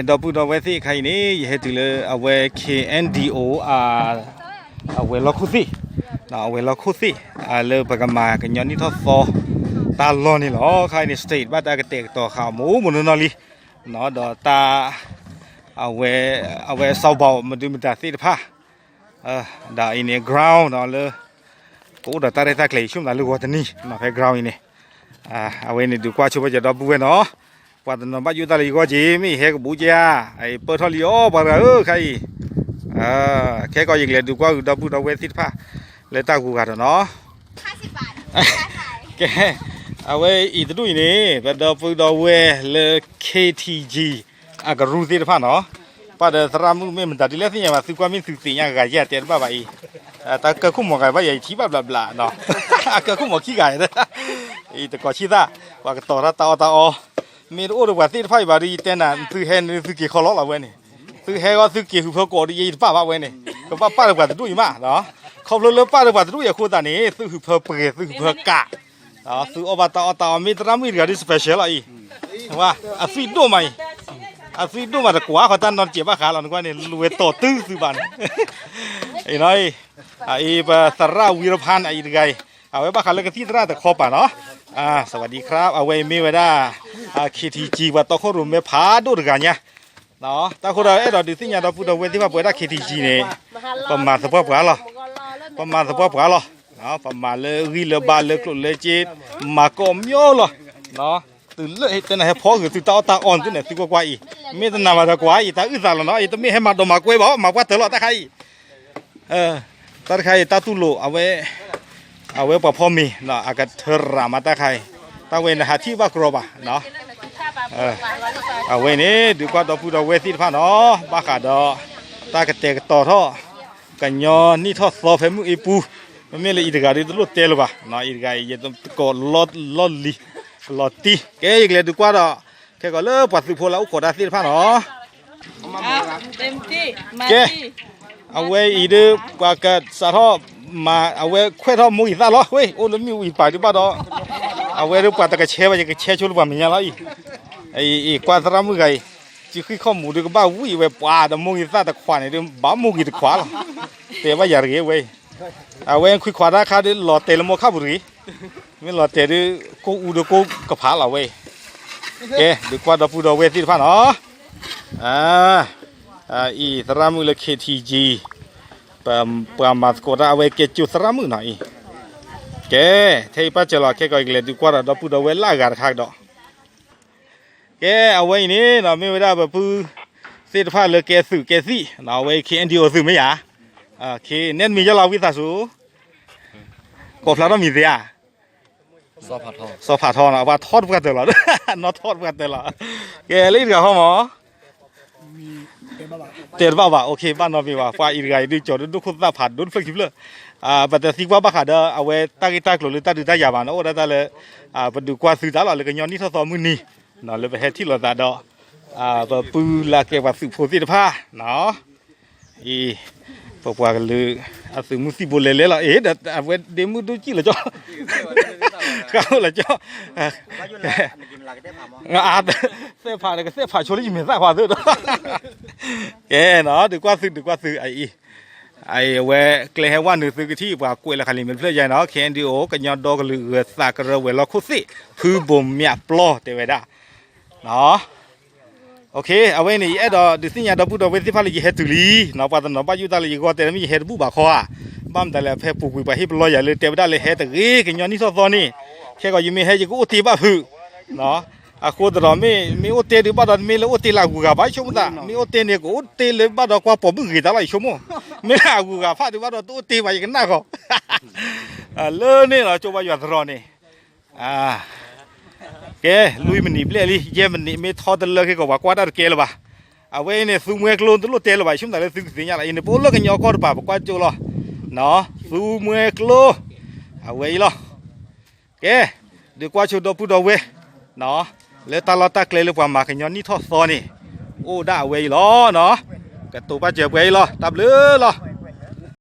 ဒီပုၢ်ဒီဝဲၢ်သ့ၣ် အခါအံၤန့ၣ် ယဟဲတုၤလၢအဝဲ K N D O အဝဲၤလီၢ်ခိၣ်သ့ၣ်, အဝဲၤလီၢ်ခိၣ်သ့ၣ် လၢပကမၤကညီနံၣ်ထီၣ်သီ တၢ်လီၢ်န့ၣ်လီၤ. အခါအံၤန့ၣ် stage ဘၣ်တၢ်ကတဲာ်ကတီၤဃာ်အီၤ မ့ၢ်အိၣ်မ့ၢ်နီၢ်နီၢ်လံ, ဒီးတၢ် အဝဲ အဝဲစီၤဘၣ်မဒုမတၤသ့ၣ်တဖၣ် ဒီးအံၤန့ၣ် ground နီၤ လၢ ကအိၣ်ဒီးတၢ်ရဲၣ်တၢ်ကျဲၤ ယဆိကမိၣ်သးလၢဂီၤတနံၤနီၤ ဖဲ ground အံၤန့ၣ်, အဝဲန့ၣ် ဒုးကွၢ်ဆိပာ်စၢၤဒီပုၢ်ဝဲၢ်နီၤ, ပှၤတနီၤဘၣ်ယိၣ်တၢ်လၢယဂီၢ်က့ၤ မ့ၢ်ယဟဲကဘူးက့ၤဧါ, ပၢၢ်ထီၣ်လံအီၤ ပှၤတဂၤဧၢ ခါအံၤ, ခဲကီးယကလဲၤဒုးကွၢ်ဃုာ်ဒီပုၢ်ဒီဝဲၢ်သ့ၣ်တဖၣ် လၢတၢ်ဂူၤဂၤဒီးနီၤ ကဲ, အဝဲအံၤတဒူၣ်အံၤန့ၣ် ပဒီပုၢ်ဒီဝဲၢ်လၢ K T G အကရူၢ်သ့ၣ်တဖၣ်နီၤ, ပၢ်ဒီးသရၣ်မုၣ်မ့ၢ်မတၤဒ်လဲၣ်သ့ၣ်ညါဘၣ် သုကွၢ်မ့ၢ်သုသ့ၣ်ညါဂၤယဲၢ်တဲတဘၣ်ဘၣ်အံၤ, တၢ်ကၢၢ်ခိၣ်မီၤဂၤဘၣ်ယဲၢ်ယထံၣ်ဘၣ်ဘျးဘျးနီၤ, အကၢၢ်ခိၣ်မီၤခံဂၤ, အံၤတကိးဆံသၣ်, ပှၤကတီၤတၢ်တၢ်အီၣ်တၢ်အီ, မ့ၢ်တအိၣ်ဒီးပှၤသ့ၣ်တဖၣ်အံၤဘၣ်ဒီး ယတဲနၤ သုဟဲန့ၣ်သုက့ၤခီလီၤလီၤဝဲန့ၣ်, သုဟဲဂီၢ်သုက့ၤဟုးဖၢကိးဒီးယဲၢ်ယတပာ်ဘၣ်ဝဲန့ၣ်, ကဘၣ်ပာ်ဒီးပှၤတဒူၣ်အံၤမး, ခီဖျိလၢပာ်ဒီးပှၤတဒူၣ်အံၤအဃိသတးန့ၣ် သုဟုးဖၢပှဲၤ သုဟုးဖၢကး သုအီၣ်ဘၣ်တၢ်အီၣ်တၢ်အီ မ့ၢ်သရၣ်မုၣ်တဂၤဒုး special လီၤအံၤ, အသွံၣ်ဒိၣ်မးအံၤ, အသွံၣ်ဒိၣ်မးတကွၢ်ဃီတၢ်နီတစဲးဘၣ်ဃးလီၤ နကွၢ်န့ၣ် လွဲၤတီၤတုၤသုဘၣ်န့ၣ်, အံၤနီၤအံၤ, အံၤပသရၣ်ဝံရဖၣ်န့ၣ် အံၤတဂၤအံၤ, အဝဲဘၣ်ဃးလၢကသံၣ်သရၣ်တခီပၤနီၤ, စဝၤဒံခရၣ် အဝဲအံၤမ့ၢ်ဝဲဒၣ် K T G ပှၤတီခိၣ်ရိၣ်မဲဖးဒိၣ်တဂၤညါ တၢ်ဃိဒီးအဲၣ်ဒိးဒုးသ့ၣ်ညါဒီပုၢ်ဒီဝဲၢ်သ့ၣ်တဖၣ် ပဝဲဒၣ် K T G န့ၣ် ပမၤသပှၢ်ပှၤလီၤ, ပမၤသပှၢ်ပှၤလီၤ, ပမၤလၢဂံၢ်လၢဘါလၢကျိၣ်လၢစ့, မၤကိးမံၤလီၤ, တုၤလၢတဲနၤဟဲဖီဂ့ၤသုတၢ်အီၣ်တၢ်အီန့ၣ် သုကွၢ်ကွၢ်အံၤ, မ့ၢ်တနာ်ဘၣ်ဒီးကွၢ်အံၤ တၢ်အုၣ်သးလီၤနီၤ, အံၤတမ့ၢ်ဟဲမၤဒိးမၤကွဲဘၣ် မၤပှၢ်တၢၢ်လီၤတၢ်ခါအံၤ တၢ်တခါအံၤ တၢ်တူၢ်လိာ် အဝဲ အဝဲပှၤဖီမ့ၤ အကထၢရၤမးတၢ်ခါအံၤ, တၢ်ဝဲန့ၣ်ဟးထံၣ်ဘၣ်ကရီဘၣ်, အဝဲန့ၣ် ဒုးကွၢ်ဒီပုၢ်ဒီဝဲၢ်သ့ၣ်တဖၣ်နီၤ, ဘၣ်ဃးဒီး တၢ်ကတဲာ်ကတီၤထီၣ် ကညီနံၣ်ထီၣ်သီဖဲမုၢ်အ့ပူၤ, မ့မ့ၢ်လၢအံၤတဂၤဒုးတလိၣ်တဲလၢၤဘၣ်, အံၤတဂၤအံၤ ယသကိးလီၢ်လံၤ လီၤတံၢ်, ကဲ ယကလဲၤဒုးကွၢ်ဒီး ခဲကီးလၢပှၤသုးဖိလၢအအိၣ်ခိးတၢ်သ့ၣ်တဖၣ်နီၤ ကဲ, အဝဲအံၤဒုး ပှၤကစးထီၣ်မၤ အဝဲခွဲးထီၣ်မိၢ်ဂံၢ်သၣ်လီၤ, ဝဲအိၣ်လၢမ့ၣ်အူအံၤပာ်ဒုးဘၣ်ဒီး အဝဲဒုးပှၤတကဆဲဘၣ် ယကဆဲဆိလၢပှၤမဲာ်ညါလီၤအံၤ, အံၤကွၢ်သရၣ်မုၣ်ဂၤအံၤ, စုဃံၣ်ခီၣ်မူၤဒုးကဘၣ်ဝံၣ်ဝဲပှၤဒီးမိၢ်ဂံၢ်သၣ်တခွးန့ၣ်ဒုး ဘၣ်မိၢ်ဂံၢ်တခွးလီၤ, တဲဘၣ်ယၤတဂ့ၤဝဲအံၤ, အဝဲခွံခွးတၢ်ခါဒုးလီၤတဲာ်လၢမိၢ်ခၣ်ပူၤတဂ့ၤ, မ့ၢ်လီၤတဲာ်ဒုး ကိၣ်အူဒုးကိၣ်ကဖးလီၤဝဲအံၤ, ကဲ ဒုးကွၢ်ဒီပုၢ်ဒီဝဲၢ်သ့ၣ်တဖၣ်နီၤ အံၤသရၣ်မုၣ်လၢ K T G ပှၤမၤသကိးတၢ်အဝဲကဲကၠိသရၣ်မုၣ်နီၤအံၤ, ကဲ ထဲအံၤပၢ်စၢၤလီၤ ခဲကီးယကလဲၤဒုးကွၢ်ဒီးဒီပုၢ်ဒီဝဲၢ်လၢအဂၤတခါကဒီး, ကဲ အဝဲအံၤန့ၣ်နီၤ မ့ၢ်ဝဲဒၣ်ပပုၢ်သ့ၣ်တဖၣ်လၢကဲသုးကဲသံၣ်နီၤ အဝဲ K N D O သုးမ့ၢ်ဧါ, ကဲ နဲၣ်မံၤယဲလီၤဝံသးစူၤ, ကိးဖျါထီၣ်မံၤသ့ဧါ စီၤဖးထီနီၤ ပှၤထီၣ်တပှၢ်တၢၢ်လီၤ, နီၢ်ထီၣ်တပှၢ်တၢၢ်လီၤ, ကဲ လၢအံၤတဂၤဃီမး, တဲတဘၣ်ဘၣ်, အိၣ်ခ့ ဘၣ်နီတမံၤဘၣ်, ပှၤအံၤတဂၤအံၤဒုးကၠီၤဒုးဒိၣ်ခိၣ်သၣ်ဖး ဒိၣ်တဖျၢၣ်ခံဖျၢၣ်, ပတသံကွၢ်ဘၣ်ဃးဒီး အဝဲတၢ်ဂ့ၢ်တၢ်ကျိၤလၢတၢ်ဒုးတၢ်ယၤဘၣ်နီၤ, အိၣ်ဒၣ်တၢ်လၢ ပဒုးကွၢ်သုတၢ်လီၤ လၢကညီနံၣ်ထီၣ်သီမုၢ်နံၤ, လၢပဟဲထံၣ်လိာ်သးဒီး ပပုၢ်လၢကဲပှၤသုးဖိသ့ၣ်တဖၣ်နီၤ အံၤ ပပှၤကလုာ် အသုးမုၢ်သံၣ်ဘိလဲၤလဲၤလီၤ အ့ ဒီးအဝဲဒ့မုၣ်ဒိၣ်ကံၣ်လီၤကၠီ ဃၣ်အိၣ်လီၤကၠီ သဲးဖးဒီးကသဲးဖးဆိလၢယမဲာ်သၣ်ခွါသ့ဒီး ကဲနီၤ ဒုးကွၢ်သု ဒုးကွၢ်သု အအံၤ အဝဲကျဲဟဲဝဲနုာ်သုကထံၣ် ပှၤကွဲးလီၤခါလံ မ့ၢ်တဖျၢၣ်ယါနီၤ K N D O ကညီဒီကလုာ်ဂၢၤသးကရၢဝဲၤလီၢ်ခိၣ်သ့ၣ် ဖုဘိၣ်မၠးပျီ တဲဝဲဒၣ် အဝဲန့ၣ် ယအဲၣ်ဒိးဒုးသ့ၣ်ညါဒီပုၢ်ဒီဝဲၢ်သ့ၣ်တဖၣ်လၢယဟဲတုၤလံနီၤ ပှၤတနီၤဘၣ်ယိၣ်တၢ်လၢယဂီၢ်တဲလၢမ့ၢ်ယဟဲတဘူၣ်ဘၣ်ခီဧါ ဘၣ်မတၤလဲၣ် ဖဲပူၤကွံာ်ပှၤဟ့ၣ်ပလီၢ်ယၤလၢတဲဝဲဒၣ်လၢဟဲတဂ့ၤ ကညီနံၣ်ထီၣ်သီန့ၣ် ခဲကီးယမ့ၢ်ဟဲယကအိၣ်တ့ၢ်ဘၣ်ဖုး အဃိသတးဒီး မ့ၢ်အိၣ်တ့ၢ်ဒုးဘၣ်ဒီး မ့ၢ်လၢအိၣ်တ့ၢ်လၢအဂုၤအဂၤဘၣ် ယဆိကမိၣ်သး မ့ၢ်အိၣ်တ့ၢ်န့ၣ် ကအိၣ်တ့ၢ်လၢဘၣ်ဒီးကွၢ်ပိာ်မုၣ်ဂ့ၤတၢ်လီၤ ယဆိကမိၣ် မ့ၢ်လၢအဂုၤအဂၤဖးဒုးဘၣ်ဒီး တအိၣ်တ့ၢ်ဘၣ် ယကနၣ်ဃီ လၢန့ၣ်လီၤ ကၠိဘၣ်ယွၤသရိာ်န့ၣ် ကဲ လွံၢ်မံးနံးဘျဲၣ်လံ ယဲၢ်မံးနံး မ့ၢ်ထီတလၢခဲကီး ပှၤကွၢ်တၢ်တကဲလၢၤဘၣ်. အဝဲအံၤန့ၣ် သူမွဲကျိ တလိၣ်တဲလၢၤဘၣ် ယဆိကမိၣ်သးလၢသုကသ့ၣ်ညါလီၤ အံၤန့ၣ် ပအိၣ်လၢကညီကီၢ်တပၤ ပကွၢ်ကၠိလီၤ. သူမွဲကျိ အဝဲအံၤလီၤ. ကဲ ဒုးကွၢ်ဆိဒီပုၢ်ဒီဝဲၢ် လၢတၢ်လီၢ်တၢ်ကျဲလၢပှၤမၤကညီနံၣ်ထီၣ်သီန့ၣ် အိၣ်ဒၣ်အဝဲအံၤလီၤ. ကတိၤပာ်စၢၤပှဲၤအံၤလီၤ တၢ်ဘျုးလီၤ.